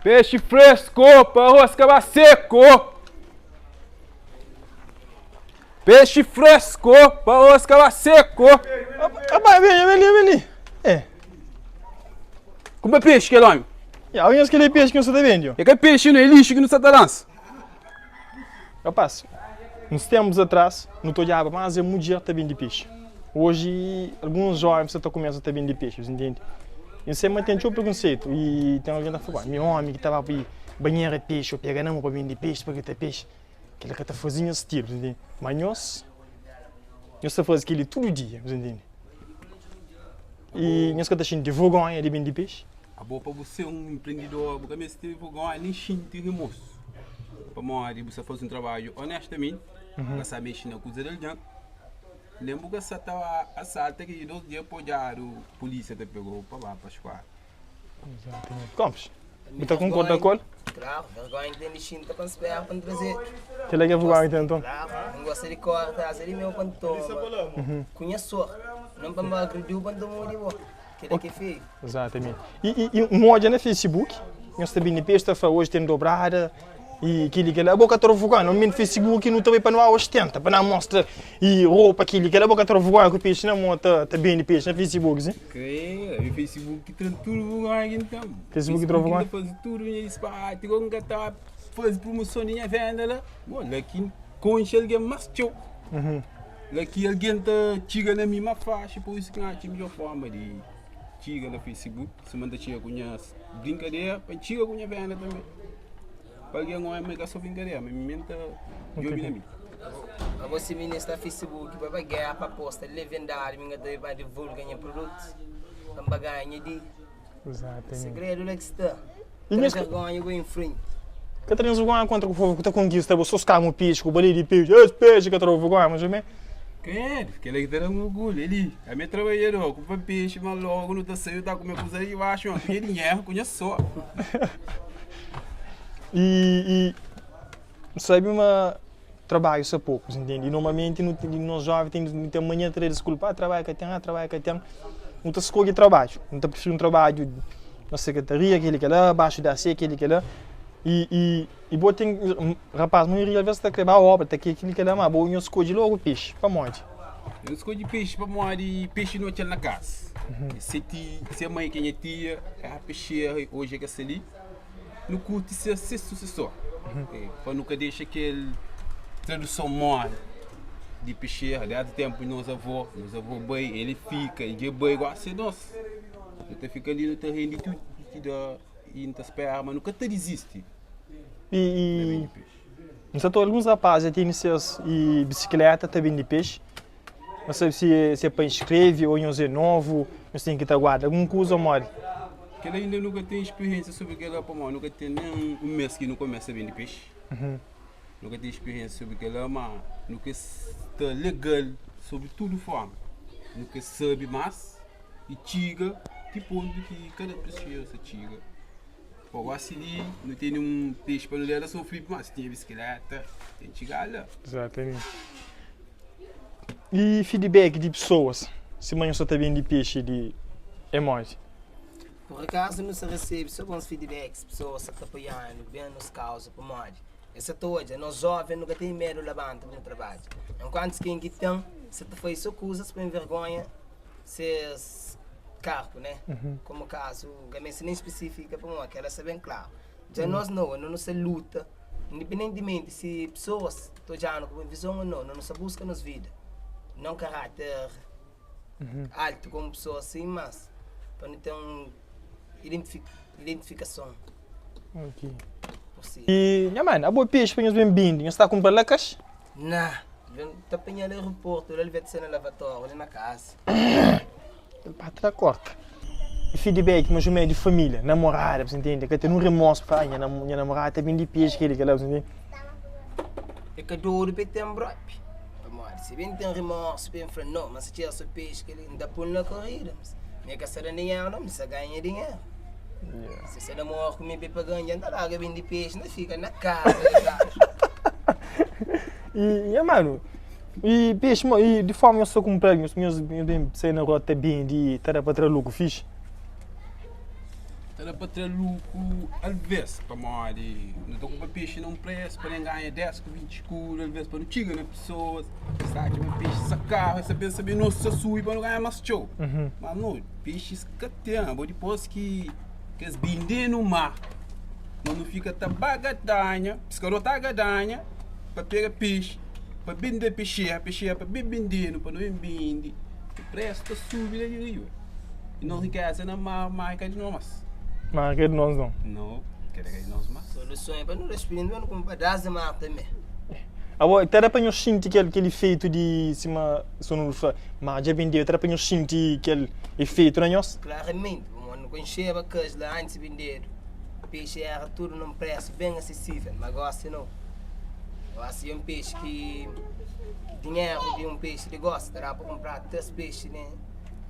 Pexi fresco pa arroz ka ba seco. Pexi fresco pa arroz ka ba seco. Rapaz, vem, vem ali, vem ali. É. Kuma pexi kel omi? Ya, nhos kel peixe que nhos ta vende. É ka pexi não, é lixo ki nu sa ta lansa. Rapaz, uns tempos atrás, nu ta odjaba más é mudjer ta bende peixe. Oji, alguns jovens sa ta kumesa ta bende peixe, bu intende? N sai ma ten txeu prekonceitu i ten algen ta fla, mi omi ki ta ba pa banhera peixe ô pega na mo pa bende peixe, pa grita peixe, kel-la ka ta faze nha stilu, bu intende? Má nhos, nhos ta faze kel-li tudu dia, bu intende? I nhos ka ta xinti vergonha di bende peixe? Abo pa bu ser un empreendedor bu ka meste ten vergonha nen xinti remorsu pamodi bu sta faze un trabadju onestamenti, bu ka sta mexe na kuza di algen. Nen bu ka sa ta asalta ki di dos dia pa odjadu pulisia ta pegou pa ba pa skuadra. Gomes, bu ta konkorda ku el? Klaru, vergonha ki ten di xinta pa N spera pa N trazedu. Kel-la ki é vergonha ki ten nton? Klaru, N gosta di kóre tras di meu pa N toma ku nha sor, non pa N ba agrediu pa N toma di bo. Kel-la ki é feio. Exatamente. I, i, i N odja na Facebook, nhos ta bini peixe ta fla hoje ten dobrada i kili kela. Abo ka ta rovoga, no mi Facebook nu ta bai pa no ostenta, pa na mostra i roupa kili kela. Abo ka ta rovoga ku peixe na mo ta ta bende peixe na Facebook, sim? Kre, mi Facebook ki tra tudu vergonha ki N ten. Facebook ki tra vergonha? Facebook ki ta faze tudu nha disparati, ku N ka ta faze promoson di nha venda la. Bo, la ki N konxe algen mas txeu. La ki algen ta txiga na mi más faxi, pur isu ki N atxa midjór fórma di txiga na Facebook, sima N ta txiga ku nhas brinkadera, pa N txiga ku nha venda tanbê. Pa algen odja ma é ka sô brinkadera, ma mi N ta djobe na mi. Abo si mi sta Facebook pa ba guerra pa posta levendadi mi ka ta ba divulga nha produto pa N ba ganha di Segredu la ki sta. Tra vergonha go em frenti. Ka tra nhos vergonha kontra ku povu ku ta konkista bo sos kamu pexi ku bali di pexi es pexi ka tra bo vergonha mas omi. Credo, kel-la ki ta da-m orgulhu. Eli, ami é trabadjador, ku pa pexi, ma logu nu ta sai nu ta kume kuza li dibaxu, ku nha dinheru, ku nha suor. I, i, N sabe ma trabadju sta poku, ntende? I normalmenti nu nos joven ten nu ten mania di tra diskulpa, ah trabadju ka ten, ah trabadju ka ten. Nu ta skodje trabadju, nu ta prifiri un trabadju na sekretaria, kel-li kel-la, baxu di AC, kel-li kel-la. I i i bo ten, rapaz maioria alvês ta kre ba obra, ta kre kel-li kel-la, ma bo nho skodje logu pexi, pamodi? Nu skodje pexi pamodi pexi nu atxa-l na kasa. Se ti, se mai ki é nha tia, éra pexera i oji é ka sta li. Nu kurti ser se susesor pa nu ka dexa kel traduson móre di pexera. Désdi ténpu di nos avó, nos avó bai, el fika, el dja bai, gósi é nos. Nu ta fika li, nu ta rende tudu ki da i nu ta spera, ma nu ka ta dizisti na bende pexi. N sa ta odja alguns rapaz dja tene ses bisikleta ta bende pexi. Nhos sabe si é pa inskreve ô nhos é novu, nhos ten ki ta guarda algun kuza ô modi? Kel-la inda nu ka ten spiriénsia sobri kel-la pamodi nu ka ten nen un mês ki nu kumesa bende pexi. Nu ka ten spiriénsia sobri kel-la, má nu krê sta legal sobri tudu fórma. Nu krê sabe más i txiga ti pontu ki kada pexeru sa txiga. Pô, gósi li nu tene un pexi pa nu leba la São Filipe, má si tinha bisikleta ten txigadu la. Exatamente. I feedback di pesoas sima nhos sa ta bende pexi di é modi? Por akazu nu sa resebe so bons feedbacks, pesoas sa ta apoianu ben nos kauza pamodi es sa ta odja nos joven nu ka tene medu labanta pa nu trabadja, enkuantu ken ki ten sa ta faze so kuzas pa envergonha ses kargu ne, komu kazu ka meste nen spesifika pamodi kela sta ben klaru. Dja nos no, no nu sta luta independentimenti si pesoas ta odjanu ku bon vizon o no, no nu sta buska nos vida, non karáter altu komu pesoas sin, mas pa nu ten un identifikason posível. I nha mano, abo pexi pa nhos ben bindi, nhos ta kunpra la kax? Nah, ben ta panha la aeroporto, la el ta na lavatório, li na kasa. El pa ta korta. E feedback mas o menos di família, namorada, bu ntende? Ka ten un remorso pa fla, ah, nha namorada ta bindi pexi kel-li, kel-la, bu ntende? É ka dodu pa el ten propi. Pamodi si ben ten remorso pa el fla, no, ma si txera so pexi kel-li, N ta pô-l na korida. Mi é ka sta da dinheru no, mi sta ganha dinheru. Si sta namora ku mi pa el paga-m dja N ta larga bindi pexi, N ta fika na kaza. I nha manu, I pexi mo i di forma nhos ta kunpra-l nhos nhos nhos ben sai na rua ta bende ta da pa tra luku fixi? Ta. Ta da pa tra lukru alvês, pamodi nu ta kunpra pexi na un presu pa nen ganha 10 ku 20 skudu, alvês pa nu txiga na pesoas, es ta atxa ma pexi sta karu, es ta pensa ma nos sta subi pa nu ganha más txeu. Má no, pexis ka ten, abo dipôs ki kes binde-nu mar, nos nu fika ta bagadanha, piskador ta gadanha pa pega pexi, pa bende pexera, pexera pa ben bende-nu, pa nu ben bende, presu ta subi la di riba. I nos rikeza na mar, mar é ka di nos mas. Mar é ka di nos não. Não, kel é ka di nos mas. Soluson é pa nu respindi pa nu kume padás di mar tanbê. Abo, ta da pa nhos xinti kel kel ifeitu di sima Sonuru fla, mar dja bendedu, ta da pa nhos xinti kel ifeitu na nhos? Klaramenti, pamodi nu konxeba kes la antis bendedu, pexi éra tudu nun présu ben asesível, má gósi nau. Gósi é un pexi ki dinheru di un pexi di gósi ta da pa kunpradu 3 pexi ne.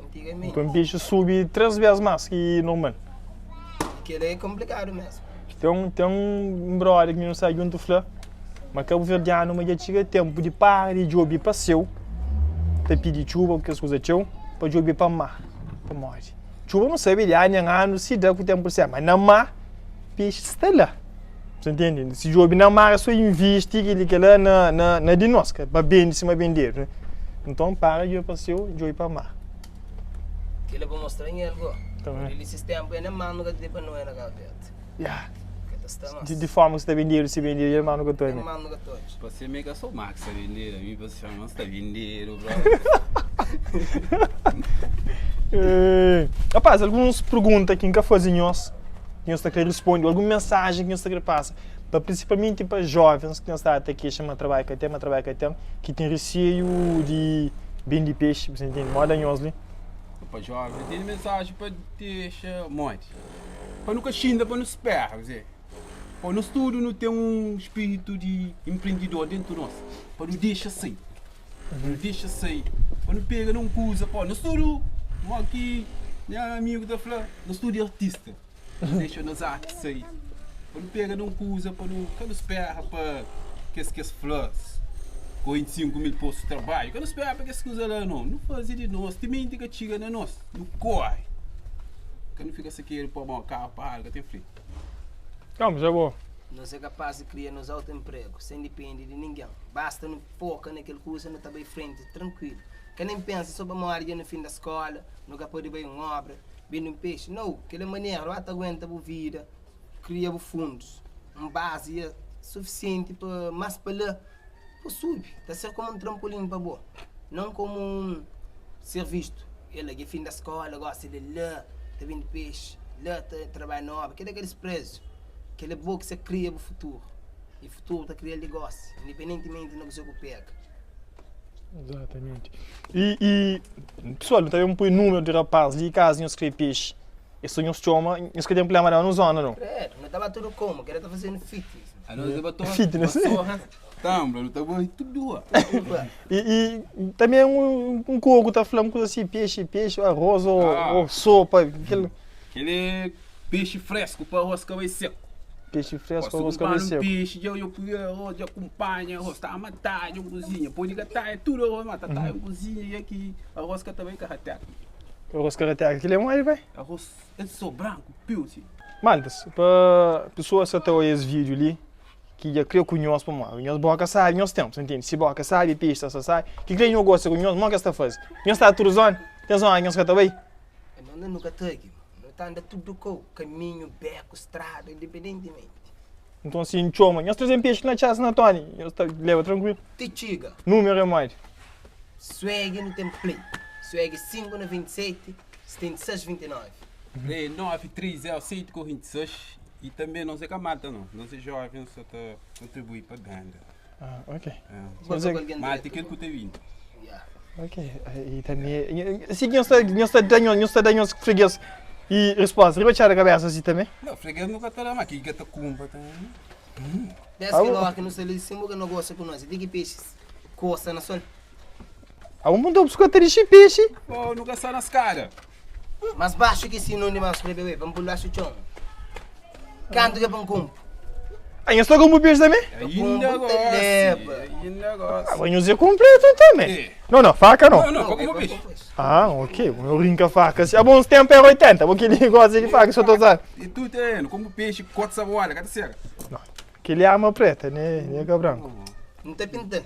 Antigamenti. Nton pexi subi 3 bes más ki normal. Kel-la é konplikadu mésmu. Ten un, ten un brother ki mi nu sai djuntu fla ma kabuverdianu ma dja txiga ténpu di para di djobe pa séu ta pidi txuba ku kes kuza txeu pa djobe pa mar. Pamodi? Txuba nu sabe di anu en anu si da ku ténpu di séu, ma na mar pexi sta la. Sa ntende? Si djobe na mar é so invisti kel-li kel-la na, na, na di nos, ka pa bende sima bendedu, né? Nton, para djobe pa séu, djobe pa mar. Kel-la pa mostra nha el go. Também. Li sis ténpu é na mar nu ka ta pa Noé na Cabo Verde. Ya. Ka ta sta más. Di, di forma ki sta bendedu, si bendedu, dja mar nu ka ta Na oja. mar nu ka ta odja. Pa ser mi é ka so mar ki sta bendedu, ami pa ser ma sta bendedu bro. Eh, Rapaz, alguns pergunta ki N ka faze nhos. ki nhos ta kre risponde ô algun mensajen ki nhos ta kre pasa pa prinsipalmenti pa jovens ki nhos sta ta kexa ma trabadju ka ten, ma trabadju ka ten, ki ten reseiu di bende pexi, bu sta intende? Moda nhos li. Pa jovens, tene mensajen pa dexa modi? Pa nu ka xinta pa nu spera, kuzê? Pa nos tudu nu ten un spiritu di enprendidor dentu nos, pa nu dexa sai. Pa nu dexa sai, pa nu pega na un kuza, pô, nos tudu, mo ki nha amigu ta fla, nos tudu é artista, nu dexa nos arti sai, pa nu pega na un kuza, pa nu ka nu spera pa kes kes fla-s ku 25 mil postu di trabadju, ka nu spera pa kes kuza la no, nu faze di nos, timenti ka txiga na nos, nu kore, ka nu fika sakedu pamodi karu paradu ka ten fri. Calma, já vou. Nos é kapaz di kria nos auto-empregu sen dipende di ningen. Basta nu foka na kel kuza nu ta bai frenti trankuilu. Ka nen pensa so pamodi dja nu finda skola, nu ka pode bai un obra, bende un pexi. Nou, kel é manera, bu ba ta aguenta bu vida, kria bu fundus, un bazi ya sufisienti pa mas pa la bu subi. Ta ser komu un trampolin pa bo, non komu un ser vistu. El la dja finda skola, gosi el é la ta bende pexi, la ta trabadja na obra. Kel é ka disprezu, kel é bo ki sa kria bu futuru. I futuru ta kria-l di gósi, indipendentimenti na kuzê ku pega. Exatamente. E, e pessoal, nu ta ben poi número di rapaz li caso nhos kre peixe. É só nhos txoma, nhos ka ten problema na nos zona não. Credo, nu ta ba tudu komu, kela ta fazenu fitness. Anos é batora, Fitness. vassoura, tambra, nu ta bai tudu ora. Tudu. E, e também um, um coco ta fla-m kuza assim, peixe, peixe, arroz ou, Ah. ou sopa, aquele Kel é peixe fresku pa arroz ka bai seku. peixe fresco, Pô, arroz se kumpra ka bai un seco. peixe, dja eu pui arroz, dja kumpanha arroz, ta ma tadja un kuzinha, pode ka tadja tudu arroz, ma ta tadja un kuzinha e ki arroz ka ta bai ka rateka. Arroz ka rateka, kel é modi pai? Arroz el so branku, piu si. Maltas, pa pessoas sa ta oia es vídeo li, ki dja kre ku nhos pamodi nhos boka sabi nhos ten, sa ntende? Si boka sabi, peixe ta sa sabi, ki kre nho gosta ku nhos, mo ki es ta faze? Nhos ta tudu zona? Ten zona ki nhos ka ta bai? Nos nu ka ta gi, nu ta anda tudu kou, kaminhu, beku, strada, independentimenti. Nton si N txoma, nhos traze-m pexi na txasa na Tony, nhos ta leba trankuilu. Ti txiga. Númeru é modi? Swag nu ten play. Swag 5 na 27, 76 29. Play 9 3 0 7 46 e tanbe nos é ka malta no, nos é jovens sa ta kontribui pa banda. Ah, ok. Bo ta ku algen Malta dretu kel bo. ku ta bini. Yeah. Ok, e tanbe si ki nhos ta nhos ta da nhos ta da nhos freguês e resposta riba txada kabesa si tanbe? Não, freguês nu ka ta da, ma ki ka ta kunpra tanbe. Des Ah, kel bo. ora ki nu sta li sin bo ka nogosia ku nos, di ki pexi kosa na sol. Ah, un punta bu ka ta dixi pexi? Pô, nu ka sta na skada. Mas baxu ki si non di mas skrebe we pa N pul baxu txon. Kantu ke pa N kunpu? Ah, nhos ta konpo pexi tanbe? Ainda Kumbu ta gosi, leba. ainda gosi. Ah, nhos é konpletu tanbe. É. Não, não, faka não. Não, não, pa kumbu pexi. Ah, ok. Eu rinka faka si. Ah, bons tempu era 80, bo keli gosi di faka, so ta usa. E tudo é, no kumbu pexi, corta sabola, ka ta sega. Não, keli arma preta, ne, ne ka branku. N ta pinta-l.